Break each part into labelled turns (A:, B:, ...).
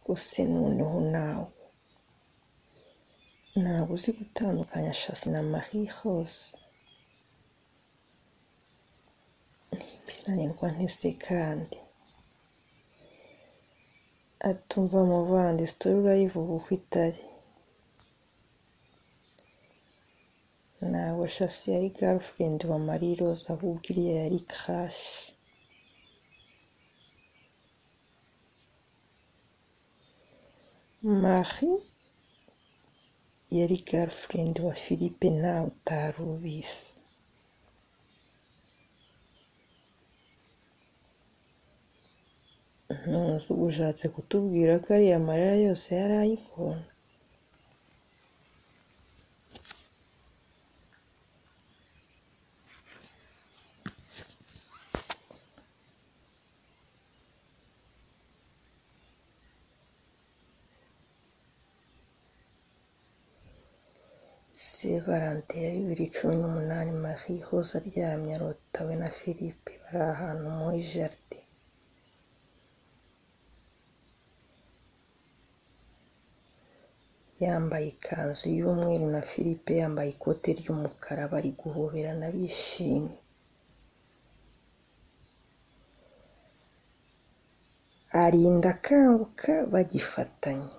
A: Gusa noneho nawe ntabwo uzi gutandukanya Shasi na Marie Rose. Ntibiranirwa ntese kandi atumva muvandi sitori urayivuga uko itari. Ntabwo Shasi yari girlfriend wa Marie Rose, ahubwo iriya yari crush. Marie yari girlfriend wa Philippe nawe utari ubizi. Ntuzi ushatse kutubwira ko ariya marira yose yari ayikunda? Saint Valentin ya 2018, Marie Rose aryamye arota we na Philippe bari ahantu muri jardin. Yambaye ikanzu y'umweru na Philippe yambaye ikote ry'umukara, bari guhoberana bishimye. Arinda akanguka bagifatanye.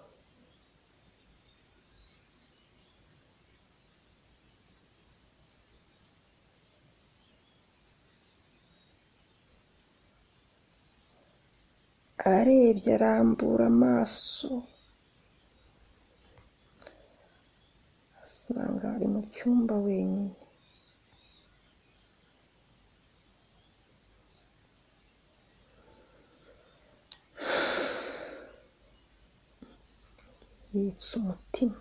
A: Arebye arambura amaso asanga ari mu cyumba wenyine. Yitsa umutima,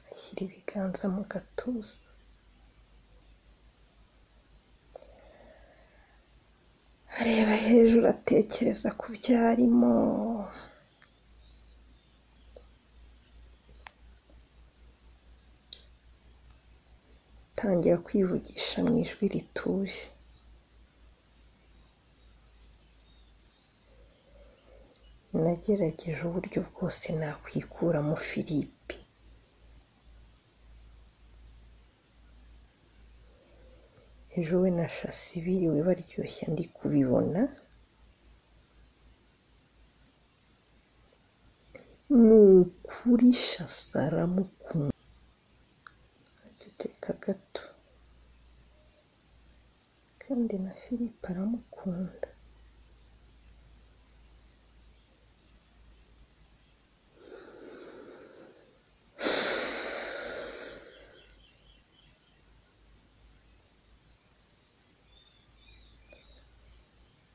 A: ashyira ibiganza mu gatuza, areba hejuru atekereza ku byo arimo. Atangira kwivugisha mu ijwi rituje. Nagerageje uburyo bwose nakwikuramo Philippe. Ejo we na Shasi biriwe baryoshya ndi kubibona. Ni ukuri Shasi aramukunda. Aceceka gato, kandi na Philippe aramukunda.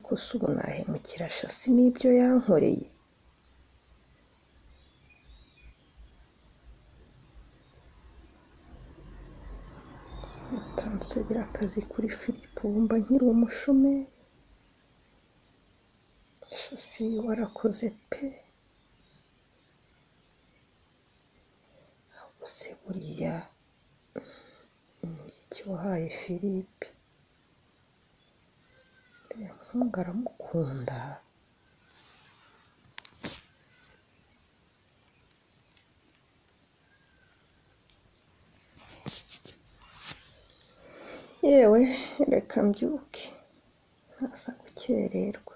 A: Gusa ubu nahemukira Shasi n'ibyo yankoreye. Utansabira akazi kuri Philippe wumva nkiri umushomeri. Shasi warakoze pe. Ahubwo se buriya iki wahaye Philippe? Uriya muhungu aramukunda. Yewe reka mbyuke ntaza gukererwa.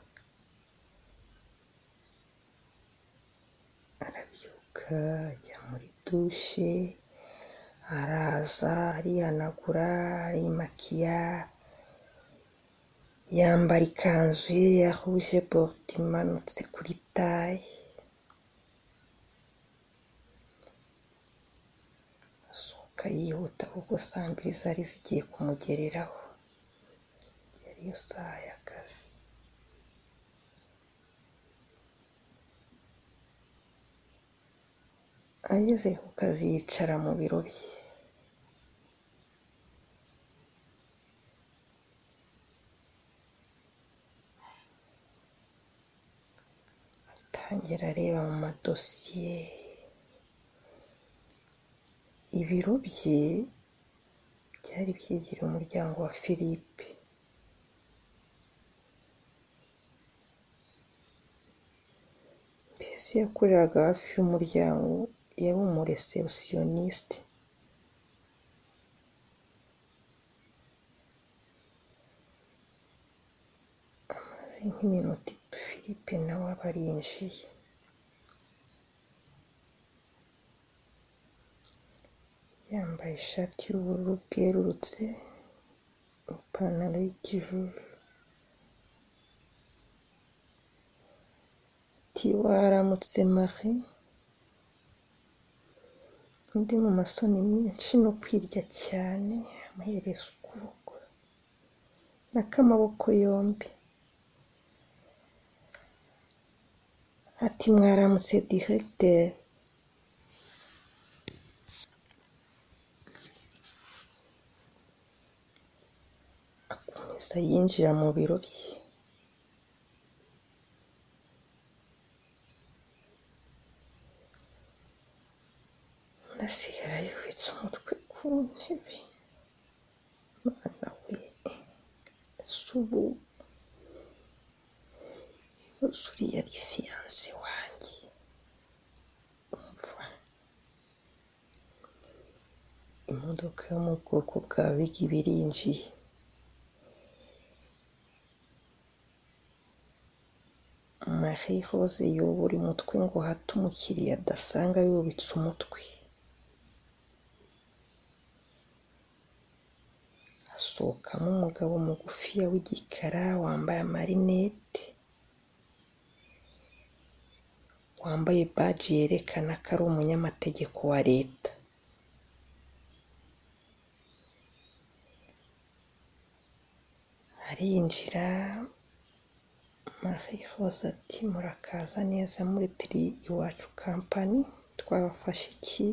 A: Arabyuka ajya muri dushe, araza arihanagura, arimakiya, yambara ikanzu ye ya rouge bordeaux imanutse kuri taye. Asohoka yihuta kuko saa mbiri zari zigiye kumugereraho. Yari yo saha y'akazi. Ageze ku kazi yicara mu biro bye. Atangira areba mu madosiye. Ibiro bye byari byegereye umuryango wa Philippe. Ofisi yakoreraga hafi y'umuryango, yari umuresebusiyonisite. Amaze nk'iminota itatu Philippe nawe aba arinjiye. Yambaye ishati y'ubururu bwerurutse, ipantaro y'ikijuju. Ati waramutse Marie, undi mu masoni menshi no kwirya cyane, amuhereza ukuboko n'akamaboko yombi. Ati mwaramutse directeur. Akomeza yinjira mu biro bye. Undi asigara yubitse umutwe ku ntebe. Mana we, ese ubu uriya ari fiyanse wanjye? Umva, imodoka yo mu bwoko bwa Bigi irinjiye. Marie Rose yubura umutwe ngo hato umukiriya adasanga yubitse umutwe. Hasohokamo umugabo mugufiya w'igikara wambaye amarinete, wambaye baji yerekana ko ari umunyamategeko wa leta. Arinjira, Marie Rose ati murakaza neza muri Tiri Iwacu kampani, twabafasha iki?